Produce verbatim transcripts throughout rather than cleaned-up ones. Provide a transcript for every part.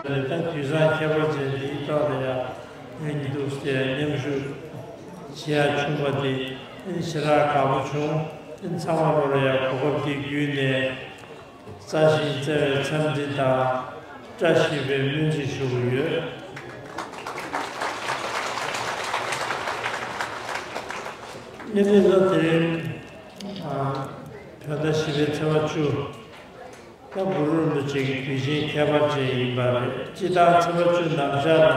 ནས་ད་དུས་བཟང་ཁྱད་པར་ཅན་འདིའི་ཐོག་ལ་ཡང་ཡིན་འདུག་ཟེར་མཉམ་ཞུགས་བྱེད་ཡ་བྱུང་བ་དེ་ཞེ་དྲག་དགའ་པོ་བྱུང་། ཚང་མ་ལོ་ལ་ཡང་གོ་སྐབས་འདི་བརྒྱུད་ནས་སྲ་ཞིང་བརྩེ་བའི་འཚམས་འདྲི་དང་བཀྲ་ཤིས་པའི་སྨོན་ཚིག་ཞུ་གི་ཡོད། ཨ་ནི་ལོ་དེ་རིང་བོད་ཟླ་བཞི་པའི་ཚེས་པ་བཅུ། ད་གུ་རུ་རིན་པོ་ཆེ་གི་དུས་ཆེན་ཁྱད་པར་ཅན་ཡིན་པ་རེད། སྤྱིར་བཏང་ཚེས་པ་བཅུ་ནམ་ཞག་ལ་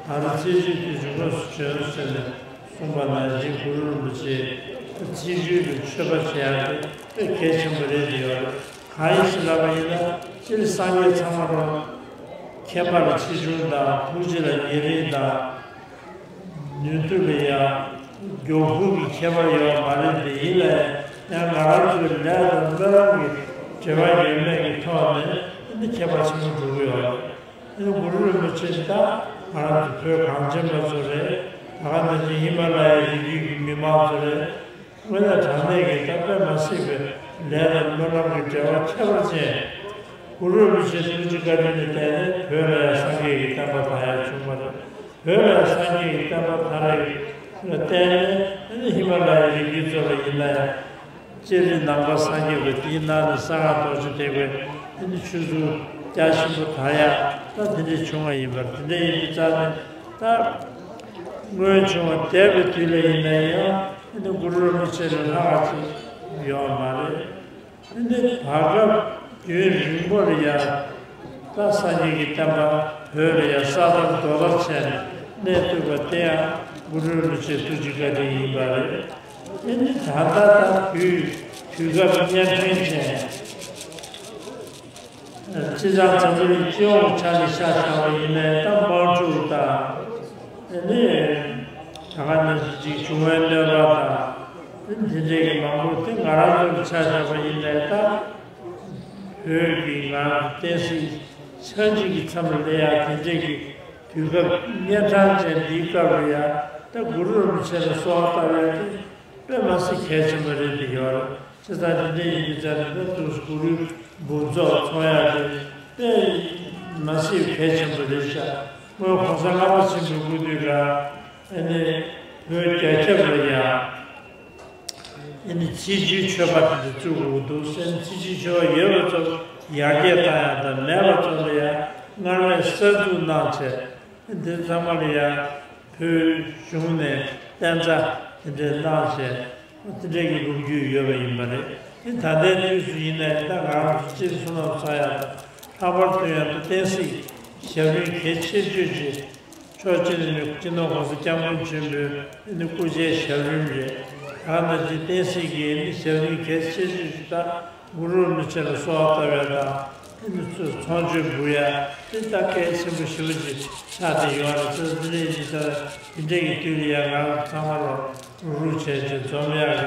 ང་རང་ཚེས་བཅུའི་དུས་སུ་དངོས་སུ་བྱོན་ཟེར་ནས་གསུངས་པ་ནང་བཞིན་གུ་རུ་རིན་པོ་ཆེ་ཚེས་བཅུའི་ལ་མཆོད་པ་བྱེད་ཡག་དེ་དཔེ་གལ་ཆེན་པོ་རེད་ཡོད་རེད། གང་ཡིན་ཞེས་ལབ་པ་ཡིན་ན། སྤྱིར་སངས་རྒྱས་ཚང་མ་རང་མཁྱེན་པ་ལ་ཆེ་ཆུང་དང་ཐུགས་རྗེ་ལ་ཉེ་རིང་དང་། ནུས་མཐུ་ལ་ཡང་མགྱོགས་ཕུགས་ཀྱི་ཁྱད་པར་ཡོད་མ་རེད་དེ། ཡིན་ལ་ཡང་ང་རང་ཚོའི་ལས་དང་སྨོན་ལམ་གྱི་འབྲེལ་བ་ཡོད་མེད་ཀྱི་ཐོག་ནས་འདི་ཁྱད་པར་ཆེན་པོ་འགྲོ་གི་ཡོད་རེད། ཨ་ནི་གུ་རུ་རིན་པོ་ཆེ་ད་ང་རང་ཚོ་བོད་གངས་ཅན་པ་ཚོ་རེད། ད་ག་ནང་བཞིན་ཧི་མ་ལ་ཡའི་རི་རྒྱུད་ཀྱི་མི་མང་ཚོ་རེད། དངོས་གནས་དྲང་གནས་ཀྱི་ད་དཔེ་མ་སྲིད་པའི་ལས་དང་སྨོན་ལམ་གྱི་འབྲེལ་བ་ཁྱད་པར་ཅན། གུ་རུ་རིན་པོ་ཆེའི་ཐུགས་རྗེ་བཀའ་དྲིན་ལ་བརྟེན་ནས་བོད་ལ་ཡང་སངས་རྒྱས་ཀྱི་བསྟན་པ་དར་ཡག་བྱུང་བ་རེད། བོད་ལ་ཡང་སངས་རྒྱས་ཀྱི་བསྟན་པ་དར་ཡག་ལ་བརྟེན་ནས་ཨ་ནི་ཧི་མ་ལ་ཡའི་རི་རྒྱུད་ཚོ་ལ་ཡིན་ན་ཡང་། སྤྱིར་ནང་པ་སངས་རྒྱས་པ་དེའི་ནང་ནས་གསང་སྔགས་རྡོ་རྗེ་ཐེག་པའི་ཨ་ནི་ཆོས་ཚུལ་རྒྱ་ཆེན་པོ་དར་ཡག་ད་དེ་འདྲས་བྱུང་བ་ཡིན་པར། དེ་འདྲས་ཡིན་དུས་ཙང་ནས་ད་སྔོན་བྱུང་བ་འདས་པའི་དུས་ལ་ཡིན་ན་ཡང་ཨ་ནི་གུ་རུ་རིན་པོ་ཆེ་ལས་ལྷག་པ་ཅིག་ཡོད་མ་རེད། འདི་བར་སྐབས་རྒྱུན་རིང་པོར་ཡང་ད་སངས་རྒྱས་ཀྱི་བསྟན་པ་བོད་ལ་ཡང་ས་དར་རྡོ་དར་བྱས་ནས་གནས་ཐུབ་པ་དེ་ཡང་གུ་རུ་རིན་པོ་ཆེའི་ཐུགས་རྗེ་བཀའ་དྲིན་ཡིན་པ་རེད། འདི་ད་ལྟ་ད་དུས་དུས་སྐབས་གཉན་འཕྲང་ཅན། སྤྱིར་བཏང་འཛམ་བུ་གླིང་སྤྱི་ཡོངས་ཀྱི་ཆ་ནས་ཆ་བཞག་པ་ཡིན་ནའི་ད་དམག་འཁྲུག་དང་། ཨ་ནི་ད་ག་ནང་བཞིན་ཅིག་འབྱུང་བའི་གནོད་པ་དང་། དེ་འདྲའི་གི་མང་པོ་དེ་ང་རང་ཚོ་ལ་ཆ་བཞག་པ་ཡིན་ནའི་ད། བོད་ཀྱི་ང་རང་ཚོ་བསྟན་སྲིད་ཆགས་འཇིག་གི་མཚམས་ལ་སླེབས་ཡག་དེ་འདྲའི་གི་དུས་སྐབས་གཉན་འཕྲང་ཅན་འདིའི་སྐབས་ལ་ཡང་ད་གུ་རུ་རིན་པོ་ཆེ་ལ་གསོལ་བ་བཏབ་ཡག་དེ་དཔེ་མ་སྲིད་གལ་ཆེན་པོ་རེད་དེ་ཡོད་རེད། བྱས་ཙང་དེ་འདྲ་ཡིན་དུས་ཙང་ནས་ད་དུས་སུ་གུ་རུའི་འབུམ་ཚོགས་ཚོགས་ཡག་དེ་དཔེ་མ་སྲིད་གལ་ཆེན་པོ་རེད་ཤག་སྔོན་གོང་ས་ལྔ་པ་ཆེན་པོའི་སྐུ་དུས་ལ་ཨ་ནི་བོད་རྒྱ་ཁྱབ་ལ་ཡང་ཨ་ནི་ཚེས་བཅུའི་མཆོད་པ་དེ་འདྲ་བཙུགས་དགོས་འདུག་ཟེར། ཚེས་བཅུའི་མཆོད་པ་ཡོད་པ་ཚོ་ཡར་རྒྱས་བཏང་ཡག་དང་མེད་པ་ཚོ་ལ་ཡང་སྔར་མེད་གསར་འཛུགས་གནང་བྱས། འདི་ཚང་མ་ལ་ཡང་བོད་གཞུང་ནས་བརྟན་རྩ་དེ་འདྲའི་གནང་བྱས། དེ་འདྲའི་གི་ལོ་རྒྱུས་ཡོད་པ་ཡིན་པ་རེད། དེ་ད་ལྟའི་དུས་སུ་ཡིན་ནའི་ད་ང་རང་ཚོ་སྤྱིར་བསོད་ནམས་བསགས་ཡག་དང་། ལྷག་པར་དུ་ཡང་ད་བསྟན་སྲིད་ཞབས་རིམ་གལ་ཆེ་ཤོས་ཅིག་ཕྱོགས་གཅིག་ནས་ནི་སྤྱི་ནོར་༸གོང་ས་༸སྐྱབས་མགོན་ཆེན་པོའི་ནི་སྐུ་ཕྱྭའི་ཞབས་རིམ་རེད། ད་ནང་བཞིན་བསྟན་སྲིད་ཀྱི་ནི་ཞབས་རིམ་གལ་ཆེ་ཤོས་ཅིག་ད་གུ་རུ་རིན་པོ་ཆེ་ལ་གསོལ་བ་བཏབ་ཡག་དང་། ཨ་ནི་ཚོ་ཚོགས་མཆོད་འབུལ་ཡག་དེ་ད་གལ་ཆེན་པོ་ཞེ་པོ་ཅིག་ཆགས་བསྡད་ཡོད་རེད། ཚོ་འདི་འདྲའི་ཡིན་དུས་ད་འདི་འདྲའི་གི་དུས་ལ་ཡང་ང་རང་ཚང་མ་ལ་རུབ་རུབ་བྱས་བྱས་འཛོམས་ཡག་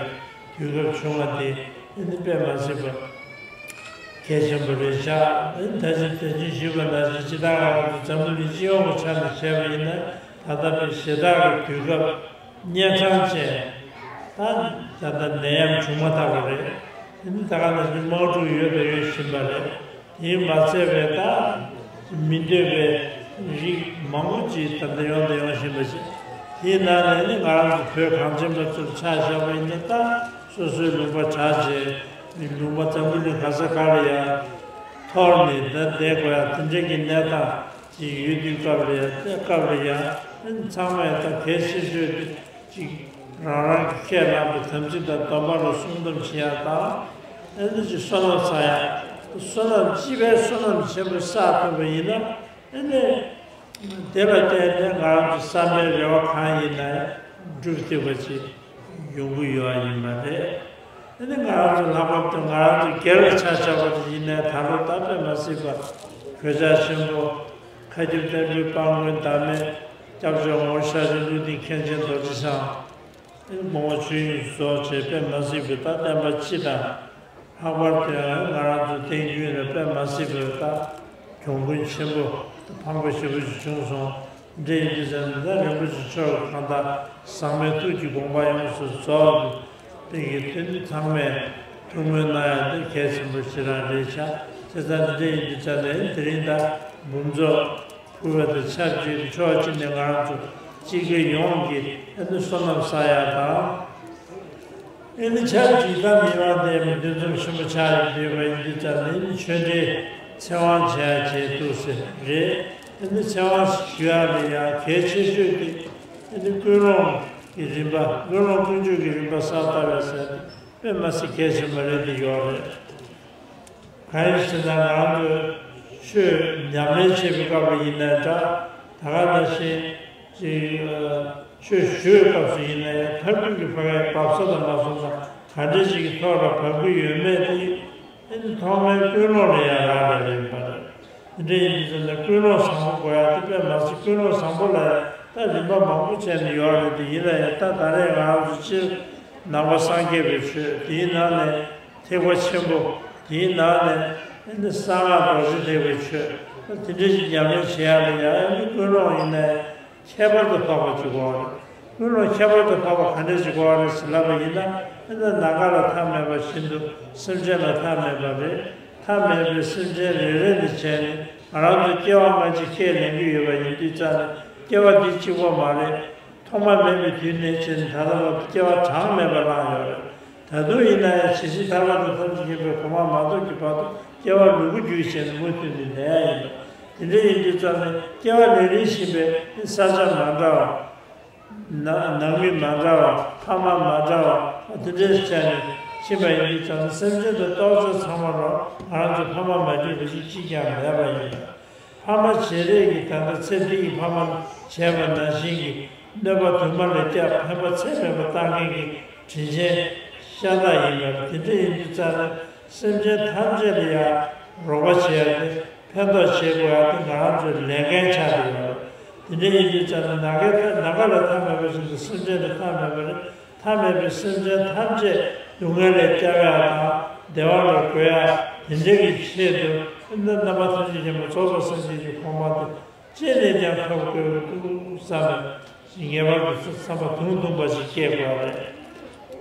གི་དུས་སྐབས་བྱུང་བ་དེ་ཨ་ནི་དཔེ་མ་སྲིད་པ་གལ་ཆེན་པོ་རེད་ཤག་ཨ་ནི་ད་ཅི་ད་ཅི་ཞུས་པ་ནང་བཞིན་སྤྱིར་བཏང་ང་རང་ཚོ་འཛམ་བུ་གླིང་སྤྱི་ཡོངས་ཀྱི་ཆ་ནས་བྱས་པ་ཡིན་ན། ད་ལྟ་བའི་ཞེ་དྲག་གི་དུས་སྐབས་གཉན་འཕྲང་ཅན། ད་ད་ལྟ་ནད་ཡམས་བྱུང་མ་ཐག་པ་རེད། དེ་ནི་ད་ག་ནང་བཞིན་དམག་འཁྲུག་ཡོད་དང་ཡོད་བཞིན་པ་རེད། དེས་མ་ཚད་པའི་ད་མི་འདོད་པའི་རིགས་མང་པོ་ཅིག་ད་ལྟ་ཡོང་དང་ཡོང་བཞིན་པ་ཞིག་དེའི་ནང་ནས་ནི་ང་རང་ཚོ་བོད་གངས་ཅན་པ་ཚོར་ཆ་བཞག་པ་ཡིན་ན། ད་སོ་སོའི་ལུང་པ་དྲག་བྱས་ལུང་པ་འཛམ་བུ་གླིང་ག་ས་ག་ལ་ཡང་འཐོར་ནས་ད་བསྡད་དགོས་ཡག་དེ་འདྲའི་གི་གནས་སྟངས་ཅིག་ཡོད་དུས་སྐབས་ལ་ཡང་། དེ་སྐབས་ལ་ཡང་ཚང་མས་ད་གལ་ཆེ་ཤོས་དེ་ཅིག་རང་རང་གི་ཁས་བླངས་པའི་དམ་ཚིག་དང་སྡོམ་པ་ལ་སྲུང་སྡོམ་བྱེད་ཡག་དང་། ཨ་ནི་ཅིག་བསོད་ནམས་བསགས་ཡག་བསོད་ནམས་སྤྱི་པའི་བསོད་ནམས་ཆེན་པོ་བསགས་ཐུབ་པ་ཡིན་ན། ཨ་ནི་དེ་ལ་བརྟེན་ནས་ང་རང་ཚོ་བསམ་པའི་རེ་བ་གང་ཡིན་ན་འགྲུབ་ཐུབ་པ་ཅིག་ཡོང་གི་ཡོད་པ་ཡིན་པ་རེད། དེ་ནི་ང་རང་ཚོ་ལྷག་པར་དུ་ང་རང་ཚོ་སྒེར་ལ་ཆ་བཞག་པ་ཡིན་ནའི་ད་ལོ་ད་དཔེ་མ་སྲིད་པ་གོད་ཆག་ཆེན་པོ། མཁའ་ཁྱབ་བརྟན་པའི་དཔལ་མགོན་བདག་མེད་སྐྱབས་མཆོག་ངོ་བོ་ཤཱཀྱ་ཀླུ་ལྡིང་མཁན་ཆེན་རྡོ་རྗེ་འཆང་། དགོངས་པ་ཆོས་དབྱིངས་སུ་རྫོགས་བྱས་དཔེ་མ་སྲིད་པའི་ད་བསྟན་པ་སྤྱི་དང་། ལྷག་པར་དུ་ཡང་ང་རང་ཚོ་བསྟན་རྒྱུན་ལ་དཔེ་མ་སྲིད་པའི་ད་གྱོང་གུན་ཆེན་པོ་ཕངས་པོ་ཞེ་པོ་ཞིག་བྱུང་སོང་། འདྲེ་ཡིན་དུས་ཙམ་ད་རིན་པོ་ཆེ་མཆོག་གི་གང་ལྟར་ཟག་མེད་ཐུགས་ཀྱི་དགོངས་པ་ཡོངས་སུ་རྫོགས་པའི་གི་དོན་ཚང་མས་ཐུགས་སྨོན་གནང་ཡག་འདི་གལ་ཆེན་པོ་ཞིག་རང་རེད་ཤག་བྱས་ཙང་འདྲེ་ཡིན་དུས་ཙམ་ནས་དེ་རིང་ད་ འབུམ་ཚོགས་ཕུལ་བ་དང་ཆབས་ཅིག་ཕྱོགས་གཅིག་ནས་ང་རང་ཚོ་སྤྱི་སྒེར་ཡོངས་ཀྱི་ཨ་ནི་བསོད་ནམས་བསགས་ཡ་དང་། ཨ་ནི་ཆབས་ཅིག་ད་མི་མང་དེ་མི་འདུ་འཛོམས་ཆེན་པོ་ཆགས་ཡོད་པ་ཡིན་དུས་ཙམ་ནས་ཨ་ནི་ཆོས་འབྲེལ་ཚེ་དབང་བྱས་བྱས་འདུག་ཟེར་རེད། ཨ་ནི་ཚེ་དབང་ཞུ་ཡ་ལ་ཡང་གལ་ཆེ་ཤོས་དེ་ཨ་ནི་ཀུན་སློང་གི་རིམ་པ། ཀུན་སློང་ཀུན་སྤྱོད་ཀྱི་རིམ་པ་གསལ་བཏབ་པ་ཟེར་དེ་དཔེ་མ་སྲིད་གལ་ཆེན་པོ་རེད་དེ་ཡོད་རེད། གང་ཡིན་ཟེར་ན་ང་རང་ཚོས་ཆོས་ཉམས་ལེན་བྱེད་པའི་སྐབས་ལ་ཡིན་ནའི་འདྲ། ད་ག་ནང་བཞིན་ཅིག་ཆོས་ཞུ་བའི་སྐབས་སུ་ཡིན་ནའི་མཐར་ཐུག་གི་ཕ་གའི་བབས་ས་དང་མ་སོང་ན་ག་འདྲ་ཞིག་གི་ཐོག་ལ་བབས་ཀྱི་ཡོད་མེད་དེ་ཨ་ནི་ཐོག་མའི་ཀུན་སློང་ལ་ཡང་རག་ལས་པ་ཡིན་པ་རེད། དེ་འདྲ་ཡིན་དུས་ཙམ་ནས་ཀུན་སློང་བཟང་པོ་དགོས་ཡ་དེ་དཔེ་མ་སྲིད། ཀུན་སློང་བཟང་པོ་ལ་ཡང་ད་རིམ་པ་མང་པོ་བྱས་ནས་ཡོད་རེད་དེ། ཡིན་ན་ཡང་ད་ད་རེས་ང་རང་ཚོ་སྤྱིར་ནང་པ་སངས་རྒྱས་པའི་ཆོས་དེའི་ནང་ནས། ཐེག་པ་ཆེན་པོ་དེའི་ནང་ནས་ཨ་ནི་གསང་སྔགས་རྡོ་རྗེ་ཐེག་པའི་ཆོས། དེ་འདྲ་ཞིག་ཉམས་ལེན་བྱེད་ཡག་ལ་ཡང་ཨ་ནི་ཀུན་སློང་ཡིན་ནའི་ཁྱད་པར་དུ་འཕགས་པ་ཅིག་དགོས་པ་རེད། ཀུན་སློང་ཁྱད་པར་དུ་འཕགས་པ་ག་འདྲ་ཞིག་དགོས་པ་རེད་ཟེར་ལབ་པ་ཡིན་ན། ཨ་ནི་ནམ་མཁའ་ལ་མཐའ་མེད་པ་བཞིན་དུ་སེམས་ཅན་ལ་མཐའ་མེད་པ་རེད། མཐའ་མེད་པའི་སེམས་ཅན་རེ་རེ་ནས་བྱས་ནས་ང་རང་ཚོ་སྐྱེ་བ་སྔ་ཕྱི་ཁས་ལེན་གྱི་ཡོད་པ་ཡིན་དུས་ཙང་ནས་སྐྱེ་བ་འདི་གཅིག་པོ་མ་རེད། ཐོག་མ་མེད་པའི་དུས་ནས་བྱས་ནས་ད་ལྟ་བར་དུ་སྐྱེ་བ་གྲངས་མེད་པ་བླངས་ཡོད་རེད། ད་དུང་ཡིན་ན་ཡང་ཇི་སྲིད་ཐར་པ་དང་ཐམས་ཅད་མཁྱེན་པའི་གོ་འཕང་མ་ཐོབ་ཀྱི་བར་དུ་སྐྱེ་བ་ལུས་པོ་རྒྱུད་བྱས་ནས་མུ་མཐུད་ནས་གནས་ཡ་ཡིན་པ། དེ་འདྲ་ཡིན་དུས་ཙམ་ནས་སྐྱེ་བ་ལེན་རིན་བཞིན་པའི་ས་ཆ་མ་འདྲ་བ། ན་ནང་མི་མ་འདྲ་བ། ཕ་མ་མ་འདྲ་བ། དེ་འདྲའི་ཆ་ནས་ཕྱིན་པ་ཡིན་དུས་ཙམ་ནས་སེམས་ཅན་དང་རྟོག་དཔྱོད་ཚང་མ་ལ་ང་རང་ཚོ་ཕ་མ་མ་གྱུར་པ་ཞིག་གཅིག་ཀྱང་མེད་པ་ཡིན། ཕ་མ་བྱེད་རེས་ཀྱིས་ད་ལྟ་ཚེ་འདི་ཡི་ཕ་མ་བྱས་པ་ནང་བཞིན་གྱི་གནོད་པ་དུ་མ་ལ་བསྐྱབས། ཕན་པ་ཚད་མེད་པ་བཏང་མཁན་གྱི་དྲིན་ཆེན་ཤ་སྟག་ཡིན་པ་རེད། དེ་འདྲ་ཡིན་དུས་ཙམ་ནས་སེམས་ཅན་ཐམས་ཅད་ལ་ཡང་རོགས་པ་བྱེད་ཡ་དེ། ཕན་ཐོགས་བྱེད་དགོས་ཡ་དེ་ང་རང་ཚོའི་ལས་འགན་ཆགས་བསྡད་ཡོད་རེད། དེ་འདྲ་ཡིན་དུས་ཙམ་ནས་ནམ་མཁའི་མཐའ། ནམ་མཁའ་ལ་མཐའ་མེད་པ་བཞིན་དུ་སེམས་ཅན་ལ་མཐའ་མེད་པ་རེད། མཐའ་མེད་པའི་སེམས་ཅན་ཐམས་ཅད་སྡུག་བསྔལ་ལས་སྐྱོབ་ཡ་དང་བདེ་བ་ལ་འགོད་ཡ། དེ་འདྲ་གི་ཆེད་དུ་རྣམ་པ་ཐམས་ཅད་མཁྱེན་པ་རྫོགས་པའི་སངས་རྒྱས་ཀྱི་གོ་འཕང་དེ་ཅི་ནས་ཀྱང་ཐོབ་དགོས་འདུག་བསམ་པའི་ངེས་པ་གི་བསམ་པ་དུང་དུང་པ་ཞིག་སྐྱེས་དགོས་པ་རེད།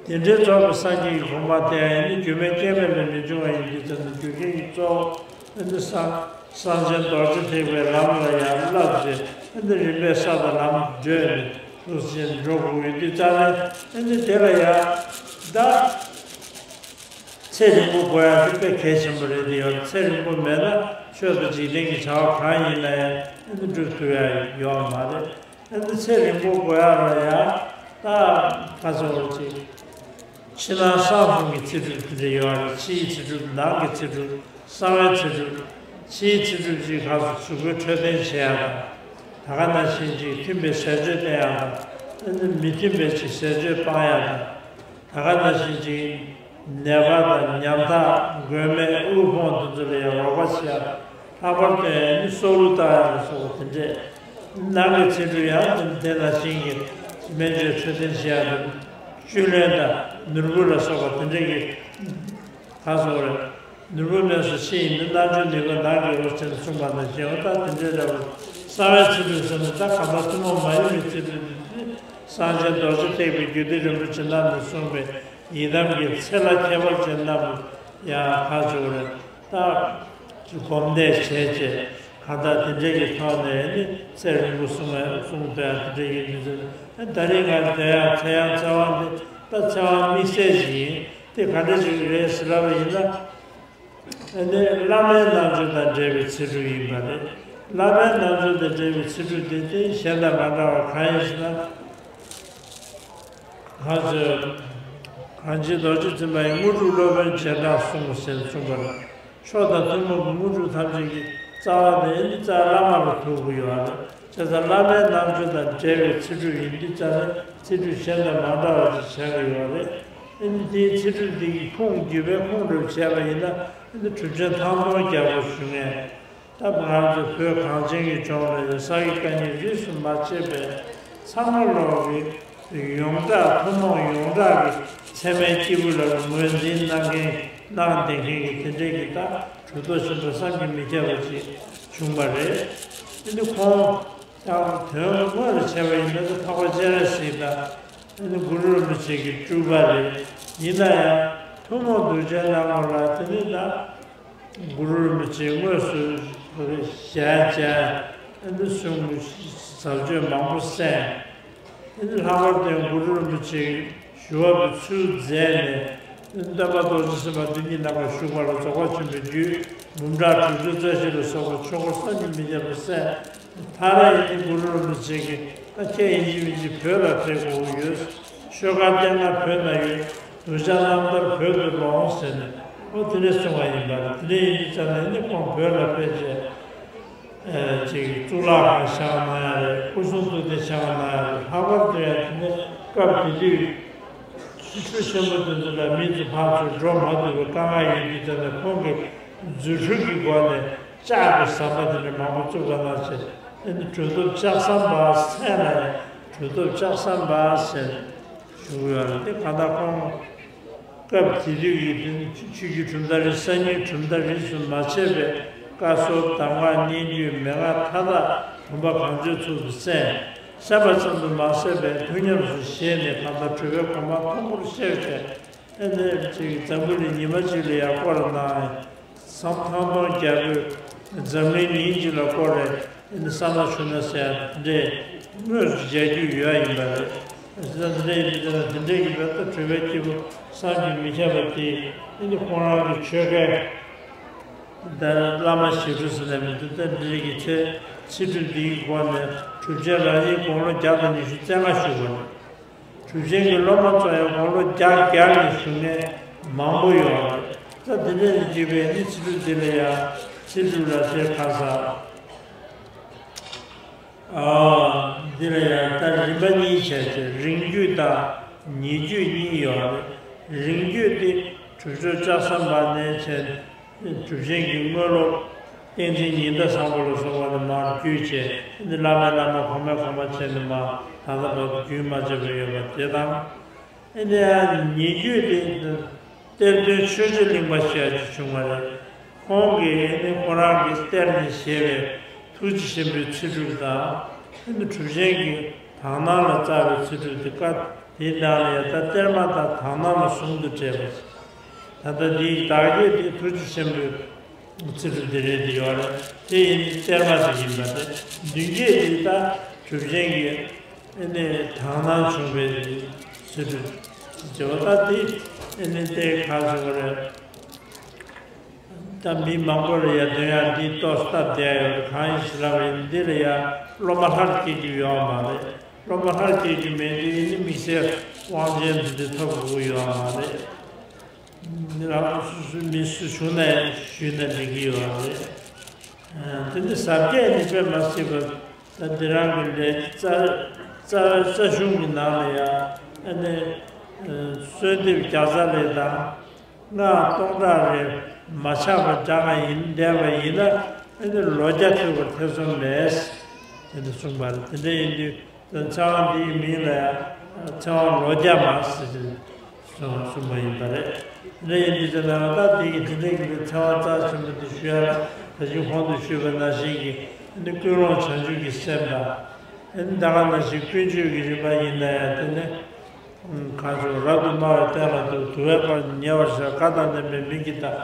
དེ་འདྲའི་རྫོགས་པའི་སངས་རྒྱས་ཀྱི་གོ་འཕང་དེ་ཡང་ནི་རྒྱུ་མེད་རྐྱེན་མེད་ལས་མི་འབྱུང་བ་ཡིན་དུས་ཙམ་ནས་རྒྱུ་རྐྱེན་གྱི་གཙོ་བོ་ཨ་ནི་སངས་སངས་ཆེན་རྡོ་རྗེ་ཐེག་པའི་ལམ་ལ་ཡང་བསླབ་སྟེ། ཨ་ནི་རིམ་པས་ས་དང་ལམ་བགྲོད་ནས་འདུག་སེ་འགྲོ་དགོས་ཡོད་དུས་ཙམ་ནས། ཨ་ནི་དེ་ལ་ཡང་ད་ཚེ་རིང་པོ་དགོས་ཡ་དེ་དཔེ་གལ་ཆེན་པོ་རེད་དེ་ཡོད། ཚེ་རིང་པོ་མེད་ན་ཆོས་དང་འཇིག་རྟེན་གྱི་བྱ་བ་གང་ཡིན་ན་ཡང་ཨ་ནི་འགྲུབ་ཐུབ་ཡ་ཡོད་མ་རེད། ཨ་ནི་ཚེ་རིང་པོ་དགོས་ཡ་ལ་ཡང་ད་ཁ་སང་བར་གྱི་ཕྱི་ནང་གསང་གསུམ་གྱི་ཚེ་སྒྲུབ་དེ་འདྲ་ཡོད་རེད། ཕྱིའི་ཚེ་སྒྲུབ། ནང་གི་ཚེ་སྒྲུབ། གསང་བའི་ཚེ་སྒྲུབ། ཕྱིའི་ཚེ་སྒྲུབ་ཅིག་ཁ་སང་གཟུགས་པོའི་འཕྲོད་བསྟེན་བྱེད་ཡ་དང་། ད་ག་ནང་བཞིན་ཅིག་མཐུན་པའི་ཟས་སྤྱོད་བསྟེན་ཡ་དང་། ཨ་ནི་མི་མཐུན་པའི་ཅིག་ཟས་སྤྱོད་སྤང་ཡ་དང་། ད་ག་ནང་བཞིན་ཅིག་ནད་པ་དང་ཉམ་ཐག་མགོན་མེད་དབུལ་ཕོངས་དེ་ཚོ་ལ་ཡང་རོགས་པ་བྱེད་ཡ། ལྷག་པར་དུ་ནི་སྲོག་བླུ་བཏང་ཡ་ལ་སོགས་པ་དེ་འདྲས། ནང་གི་ཚེ་སྒྲུབ་ཡང་དེ་ནང་བཞིན་གྱི་སྨན་བཅོས་འཕྲོད་བསྟེན་བྱེད་ཡ་དང་། བཅུད་ལེན་དང་ནོར་བུ་ལ་སོགས་པ་དེ་འདྲས་ཀྱི་གང་སོགས་རེད། ནོར་བུ་གནས་སུ་ཕྱི་ཡི་ནི། རྣལ་འབྱོར་ནུས་པ་ནང་གི་འོ་ཞེས་གསུངས་པ་ནང་བཞིན། འོ་ད་དེ་འདྲའི་འདྲ་བར་གསང་བའི་ཚེ་སྒྲུབ་ཟེར་ན་ད་གང་ལྟར་ཐུན་མོང་མ་ཡིན་པའི་ཚེ་སྒྲུབ་དེ། སངས་རྒྱས་རྡོ་རྗེ་ཐེག་པའི་རྒྱུད་སྡེ་རིན་པོ་ཆེ་རྣམས་ནས་གསུངས་པའི་ཡི་དམ་གྱི་ཚེ་ལ་ཁྱད་པར་ཅན་རྣམས་ཡང་ཁ་ཕྱོགས་རེ་ད་ཅིག་སྒོམ་བཟླས་བྱས་བྱས། གང་ལྟར་དེ་འདྲའི་གི་ཐོག་ནས་ནི་ཚེ་རིང་པོ་སྲུང་བའི་སྲུང་བའི་དེ་འདྲའི་ཡིན་མི་ཚེ། ད་རེས་ང་དེ་ཡང་ཚེ་ཡང་ཚེ་དབང་འདི་ད་ཚེ་དབང་དམིགས་བསལ་ཞིག་ཡིན། དེ་ག་འདྲ་ཞིག་རེད་ཟེར་ལབ་པ་ཡིན་ན། ཨ་ནི་བླ་མའི་རྣལ་འབྱོར་དང་འབྲེལ་བའི་ཚེ་སྒྲུབ་ཡིན་པ་རེད། བླ་མའི་རྣལ་འབྱོར་དང་འབྲེལ་བའི་ཚེ་སྒྲུབ་དེ་དེ་གཞན་དང་མ་འདྲ་བ་གང་ཡིན་ཟེར་ན། ང་ཚོས་གང་ཅི་རྡོ་རྗེ་འཛིན་པ་ཡི་དངོས་གྲུབ་སློབ་དཔོན་བྱེ་བྲག་གསུངས་ཟེར་གསུངས་པ་རེད། མཆོག་དང་ཐུན་མོང་གི་དངོས་གྲུབ་ཐམས་ཅད་ཀྱི་རྩ་བ་དེ་ནི་རྩ་བླ་མ་ལ་ཐུག་གི་ཡོད་རེད། བྱས་ཙང་བླ་མའི་རྣལ་འབྱོར་དང་འབྲེལ་བའི་ཚེ་སྒྲུབ་ཡིན་དུས་ཙང་ནས་ཚེ་སྒྲུབ་གཞན་དང་མ་འདྲ་བ་ཞིག་བྱ་གི་ཡོད་རེད། ཨ་ནི་དེའི་ཚེ་སྒྲུབ་འདི་གི་ཁུངས་བརྒྱུད་པའི་ཁུངས་སྒྲུབ་བྱས་པ་ཡིན་ན། ཨ་ནི་གྲུབ་ཆེན་ཐང་སྟོང་རྒྱལ་པོ་ཞུ་མཁན། ད་ང་ཚོ་བོད་གངས་ཅན་གྱི་ལྗོངས་ལ་ཡང་ས་དགེ་བཀའ་རྙིང་རིས་སུ་མ་ཆད་པའི་ཚང་མ་ལོག་གི་ཡོངས་གྲགས། ཐུན་མོང་ཡོངས་གྲགས་ཀྱི་ཚད་མའི་སྐྱེས་བུ་ལ་ངོས་འཛིན་གནང་མཁན། གནང་བསྡད་མཁན་གྱི་དེ་འདྲའི་གི་ད་གྲུབ་ཐོབ་ཆེན་པོ་བསམ་གྱིས་མི་ཁྱབ་པ་ཅིག་བྱུང་བ་རེད། ཨ་ནི་ཁོང་ཡང་དོན་དངོས་ལ་བྱས་པ་ཡིན་ན། ད་འཕགས་པ་སྤྱན་རས་གཟིགས་དང་ཨ་ནི་གུ་རུ་རིན་པོ་ཆེ་གི་སྤྲུལ་པ་རེད། ཡིན་ན་ཡང་ཐུན་མོང་གདུལ་བྱའི་སྣང་ངོ་ལ་དེ་ནི་ད་གུ་རུ་རིན་པོ་ཆེ་དངོས་སུ་ ཞལ་མཇལ། ཨ་ནི་གསུང་ཟབ་ཆོས་མང་པོ་གསན། ཨ་ནི་ལྷག་པར་དུ་གུ་རུ་རིན་པོ་ཆེ་ཞུ་བ་པའི་ཚུལ་མཛད་ནས། སྟོན་པ་རྡོ་རྗེ་སེམས་དཔའ་དེ་ཉིད་རྣམ་པར་བཞུགས་པ་ལ་རྫོགས་པ་ཆེན་པོའི་རྒྱུད་འབུམ་ཕྲག་དྲུག་ཅུ་རྩ་བཞི་ལ་སོགས་པ་ཆོས་འཁོར་བསམ་གྱིས་མི་ཁྱབ་པ་གསན། མཐར་ཡིན་ནི་གུ་རུ་རིན་པོ་ཆེ་གིས་ད་ཁྱེད་ཡིན་གཅིག་མིན་གཅིག་བོད་ལ་ཕེབས་དགོས་ཀྱི་ཡོད། ཆོས་སྒར་སྟེང་ན་བོད་ན་ཡོད། གདུལ་བྱ་རྣམ་ཐར་བོད་དུ་ལོངས་ཟེར་ནས་ཨོ་དེ་འདྲས་གསུངས་པ་ཡིན་པ་རེད། དེ་འདྲས་ཡིན་དུས་ཙམ་ནས་ནི་ཁོང་བོད་ལ་ཕེབས་རྗེས་ཨེ་ཅིག་གཙུག་ལག་ཁང་བཞེངས་གནང་ཡ་རེད། སྐུ་གསུང་ཐུགས་རྟེན་བཞེངས་གནང་ཡ་རེད། ལྷག་པར་དུ་ཡང་དེ་ནས་སྐབས་དེ་དུས་ཆུ་ཤུགས་ཆེན་པོ་དེ་ཚོ་ལ་མི་ཚོ་ཕར་ཚུར་འགྲོ་མ་ཐུབ་པའི་དཀའ་ངལ་ཡོད་དུས་ཙམ་ནས་ཁོང་གིས་རྫུ་འཕྲུལ་གྱི་སྒོ་ནས་ལྕགས་ཀྱི་ཟམ་པ་དེ་འདྲ་མང་པོ་བཙུགས་པ་ནང་བཞིན་ཨེ་ནི་གྲུབ་ཐོབ་ལྕགས་ཟམ་པ་མཚན་ལ་ཡང་གྲུབ་ཐོབ་ལྕགས་ཟམ་པ་ཟེར་ཞུ་གི་ཡོད་རེད། དེ་གང་ལྟར་ཁོང་སྐབས་དེ་དུས་ཀྱི་དེ་ནི་ཆོས་བརྒྱུད་གྲུབ་མཐའ་རིས་གསར་རྙིང་གྲུབ་མཐའ་རིས་སུ་མ་ཆད་པའི་བཀའ་སྲོལ་གདམས་ངག་སྙན་བརྒྱུད་མན་ངག་མཐའ་དག་བུམ་པ་གང་བྱོའི་ཚུལ་དུ་གསན། གསན་པ་ཙམ་དུ་མ་ཟད་པའི་ཐུགས་ཉམས་སུ་བཞེས་ནས་གང་ལྟར་གྲུབ་པའི་གོ་འཕང་མཐོན་པོར་གཤེགས་ཏེ། ཨེ་ནས་ཅིག་འཛམ་བུ་གླིང་ཉི་མ་གཅིག་ལ་ཡང་བསྐོར་གནང་། ཟམ་ཐང་སྟོང་རྒྱལ་པོས་འཛམ་གླིང་ཉིན་གཅིག་ལ་བསྐོར་རེ་ཨེ་ནས་ས་ན་ཆུ་ན་ཟེར་ཡ་འདྲས་དངོས་སུ་མཇལ་རྒྱུ་ཡོད་ཡིན་པ་རེད། ཨེ་ནས་དེ་འདྲས་ཡིན་དུས་དེ་འདྲས་ཡིན་པའི་ད་གྲུབ་པའི་སྐྱེས་བུ་བསམ་གྱིས་མི་ཁྱབ་པ་དེ་ཨེ་ནས་ཁོང་རང་གི་ཆོས་སྐལ་ད་བླ་མ་ཞི་ཁྲོ་ཟེར་ནས་མི་འདུག་ད་འདི་རིགས་ཀྱི་ཚེ་ཚེ་སྒྲུབ་འདིའི་སྒོ་ནས་གྲུབ་ཆེན་རང་ཉིད་དགུང་ལོ་བརྒྱ་དང་ཉི་ཤུ་རྩ་ལྔ་བཞུགས་པ་རེད། གྲུབ་ཆེན་གྱི་སློབ་མ་ཚོ་ཡང་དགུང་ལོ་བརྒྱ་བརྒྱ་ནས་བཞུགས་མཁན་མང་པོ་ཡོད་རེད། ད་དེ་འདྲ་ཡིན་དུས་པས་ནི་ཚེ་སྒྲུབ་འདི་ལ་ཡང་ཚེ་སྒྲུབ་ལ་དེ་ག་ས་ཨ་འདི་ལ་ཡང་ད་རིམ་པ་གཉིས་བྱས་ཏེ་རིང་བརྒྱུད་དང་ཉེ་བརྒྱུད་གཉིས་ཡོད་རེད། རིང་བརྒྱུད་དེ་གྲུབ་ཆེན་ལྕགས་ཟམ་པ་ནས་བྱས། གྲུབ་ཆེན་གྱི་དངོས་སློབ་བསྟན་འཛིན་ཉི་ཟླ་བཟང་པོ་ལ་སོགས་པ་ནས་མར་བརྒྱུད་བྱས། ཨེ་ནི་བླ་མའི་བླ་མ་གོང་མའི་གོང་མ་བྱས་ནས་མར་ད་ལྟ་བར་དུ་རྒྱུན་མ་ཆད་པར་ཡོད་པ་དེ་དང་། ཨེ་ནི་ཉེ་བརྒྱུད་དེ་གཏེར་སྟོན་ཆོས་རྗེ་གླིང་པ་ཞེས་ཅིག་བྱུང་བ་རེད། ཁོང་གིས་ཨེ་ནི་ཁོ་རང་གི་གཏེར་ནས་བཞེས་པའི་ཐུགས་རྗེ་ཆེན་པོའི་ཚེ་སྒྲུབ་དང་། ཨེ་ནི་གྲུབ་ཆེན་གྱི་དག་སྣང་ལ་བརྩམས་པའི་ཚེ་སྒྲུབ་དེ་ཀ་དེའི་ནང་ལ་ཡང་ད་གཏེར་མ་དང་དག་སྣང་ལ་ཟུང་དུ་འབྲེལ་བ། ད་ལྟ་འདིའི་བདག་བསྐྱེད་དེ་ཐུགས་རྗེ་ཆེན་པོའི་ཚེ་སྒྲུབ་འདི་རེད་དེ་ཡོད་རེད། དེ་ཡིན་གཏེར་མ་དེ་ཡིན་པ་རེད། མདུན་བསྐྱེད་དེ་ད་གྲུབ་ཆེན་གྱི་ཨེ་ནས་དག་སྣང་བྱུང་བའི་ཚེ་སྒྲུབ་ཅེས་པ་ད་དེ་ཨེ་ནས་དེ་གང་ཞུ་བ་རེད། ད་མི་མང་པོ་ལ་ཡ་དོན་ཡང་འདི་ཏོག་སྟབས་བདེ་ཡོད་གང་ཡིན་ཞེས་ལབ་པ་ཡིན། འདི་ལ་ཡ་སློབ་མ་ལྷར་སྐྱེ་རྒྱུ་ཡོད་མ་རེད། སློབ་མ་ལྷར་སྐྱེ་རྒྱུ་མེད་དུས་ཨེ་ནི་དམིགས་བསལ་དབང་ཆེན་འདི་འདྲ་ཐོབ་དགོས་ཀྱི་ཡོད་མ་རེད། རང་སོ་སོའི་མི་སུ་བྱུང་ན་ཞུས་ན་འགྲིག་གི་ཡོད་རེད། ཨ་དེ་ནི་ཟབ་རྒྱས་ནི་དཔེ་མ་སྲིད་པ་ད་འདི་རང་གི་ལས་རྩ་རྩ་རྩ་གཞུང་གི་ནང་ལ་ཡང་ཨ་ནི་ཨ་གསོལ་འདེབས་བརྒྱ་རྩ་ལས་དང་སྔགས་སྟོང་ཕྲག་རེ་མ་ཆག་པར་བགྲང་བ་ཡིན་བསྡད་པ་ཡིན་ན་ཨ་ནི་ལོ་བརྒྱ་ཐུབ་པར་ཐེ་ཚོམ་མེད། དེ་འདྲ་གསུངས་པ་རེད། དེ་འདྲ་ཡིན་དུས། ད་ཚེ་དབང་འདིའི་མིང་ལ་ཡང་ཚེ་དབང་ལོ་བརྒྱ་མ་ཟེར་ཏེ་གསུངས་པ་ཡིན་པ་རེད། དེ་འདྲ་ཡིན་དུས་ད་ནང་ད་དེ་གི་དེ་འདྲ་གི་ཚེ་དབང་རྩ་ཆེན་པོ་དེ་ཞུ་ཡ་ལ་ད་ཅི་གོང་དུ་ཞུས་པ་ནང་བཞིན་གྱི་ནི་ཀུན་སློང་བྱང་ཆུབ་ཀྱི་སེམས་དང་། ད་ག་ནང་བཞིན་ཀུན་སྤྱོད་ཀྱི་རིམ་པ་ཡིན་ན་ཡང་དེ་ནི་གང་བྱུང་རབ་ཏུ་སྨྲ་བའི་སྟན་ལ་འདུག། དུ་བའི་བར་ཉེ་བར་བཞག། བཀའ་དང་ལྡན་པའི་མིག་གིས་ལྟ།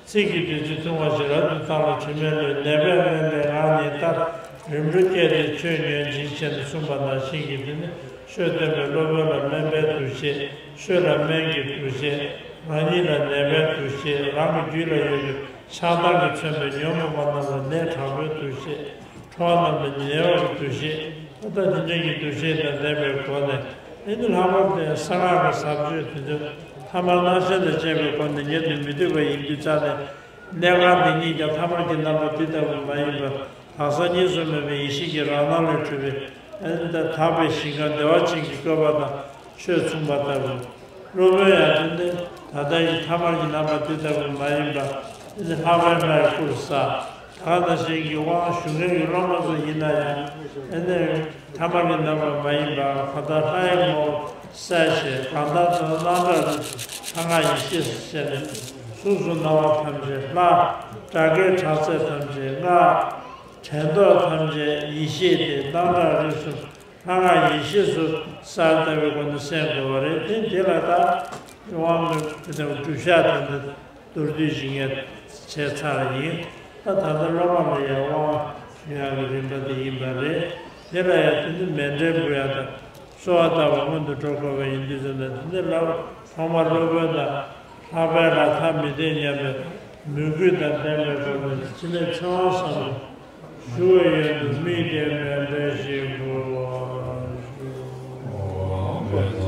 ཚིག་གི་བདུད་རྩི་འཐུང་བ་ཞིག། རབ་ཏུ་བཏང་ལ་དྲི་མས་གློད། ནད་པས་སྨན་པའི་ངག་ཉིད་ལྟར། རིམ་གྲོ་བསྐྱེད་དེ་ཆོས་ཉོན་ཅིག་བྱས་ནས་གསུངས་པ་ནང་བཞིན་གྱི་དེ་ནི་ཆོས་སྟོན་པའི་སློབ་དཔོན་ལ་སྨན་པའི་འདུ་ཤེས། ཆོས་ལ་སྨན་གྱི་འདུ་ཤེས། རང་ཉིད་ལ་ནད་པའི་འདུ་ཤེས། རང་གི་རྒྱུད་ལ་ཡོད་པའི་ཆགས་སྡང་གིས་མཚོན་པའི་ཉོན་མོངས་པ་རྣམས་ལ་ནད་དྲག་པོའི་འདུ་ཤེས། ཁྲོ་བ་རྣམས་ལ་ཉེ་བའི་འདུ་ཤེས། ད་ལྟ་དེ་འདྲ་གི་འདུ་ཤེས་དང་ལྡན་པའི་སྒོ་ནས་ཨེ་ནི་ལྷག་པར་དུ་གསང་སྔགས་ཀྱི་ཟབ་ཆོས་དེ་ཚོ་ཐ་མལ་སྣང་ཤས་དང་བཅས་པའི་སྒོ་ནས་ཉན་དུ་མི་བཏུབ་པ་ཡིན་དུས་ཙང་ནས། གནས་ཁང་འདི་ཉིད་ཀྱང་ཐ་མལ་གྱི་རྣམ་པ་འདི་ལྟ་བུ་མ་ཡིན་པ། དག་ས་གཉིས་སུ་མེད་པའི་ཡེ་ཤེས་ཀྱི་རང་སྣང་ལས་གྲུབ་པའི་ཨེ་ནི་ད་དག་པའི་ཞིང་ཁམས་བདེ་བ་ཅན་གྱི་བཀོད་པ་དང་། ཆོས་མཚུངས་པ་ལྟ་བུ། སློབ་དཔོན་ཡང་དེ་ནི་ད་ལྟ་ཡི་ཐ་མལ་གྱི་རྣམ་པ་དེ་ལྟ་བུ་མ་ཡིན་པ། དེ་ནི་ལྷག་པའི་སྨྲ་བའི་སྐུར་གསལ། ད་ག་ནང་བཞིན་གྱི་དབང་ཞུ་མཁན་གྱི་སློབ་མ་ཚོ་ཡིན་ན་ཡང་། དེ་ནི་ཐ་མལ་གྱི་རྣམ་པ་མ་ཡིན་པ་གང་ལྟར་ལྷ་ཡི་ངོ་བོར་གསལ་ཞིང་། གང་ལྟར་དོན་སྣང་གྲགས་རིགས་སུ་ལྷ་སྔགས་ཡེ་ཤེས་སུ་བཤད་ནས། གཟུགས་སུ་སྣང་བ་ཐམས་ཅད་ལྷ། སྒྲ་སྐད་གྲགས་ཚད་ཐམས་ཅད་སྔགས། དྲན་རྟོག་ཐམས་ཅད་ཡེ་ཤེས་ཏེ། སྣང་གྲགས་རིགས་གསུམ་ལྷ་སྔགས་ཡེ་ཤེས་སུ་གསལ་ལྟ་བུའི་སྒོ་ནས་གསན་དགོས་པ་རེད། དེ་འདི་ལ་ད་དབང་གི་དེ་ལྟ་བུ་བསྒྲུབ་བྱ་དེ་འདི་མདོར་བསྡུས་ཤིག་ངས་བྱས་ཚར་བ་ཡིན། ད་ད་ལྟ་སློབ་མ་ལ་ཡང་དབང་ཡག་གི་རིམ་པ་དེ་ཡིན་པ་རེད། དེ་ལ་ཡང་དེ་ནི་མཎྜལ་འབུལ་ཡག་དང་གསོལ་བ་བཏབ་པ་སྔོན་དུ་འགྲོ་དགོས་པ་ཡིན་དུས་ཙམ་ན། དེ་ནི་ལ་ཐོག་མར་སློབ་དཔོན་དང་ལྷག་པའི་ལྷ་ཐ་མི་དད་མཉམ་པའི་མོས་གུས་དང་ལྡན་པའི་སྒོ་ནས་ཕྱི་ནས་ཚེ་དབང་བསམ་ཞུ་བའི་ཡོན་དུ་དམིགས་ཏེ་མཎྜལ་ཞིག་འབུལ་བར་ཞུ།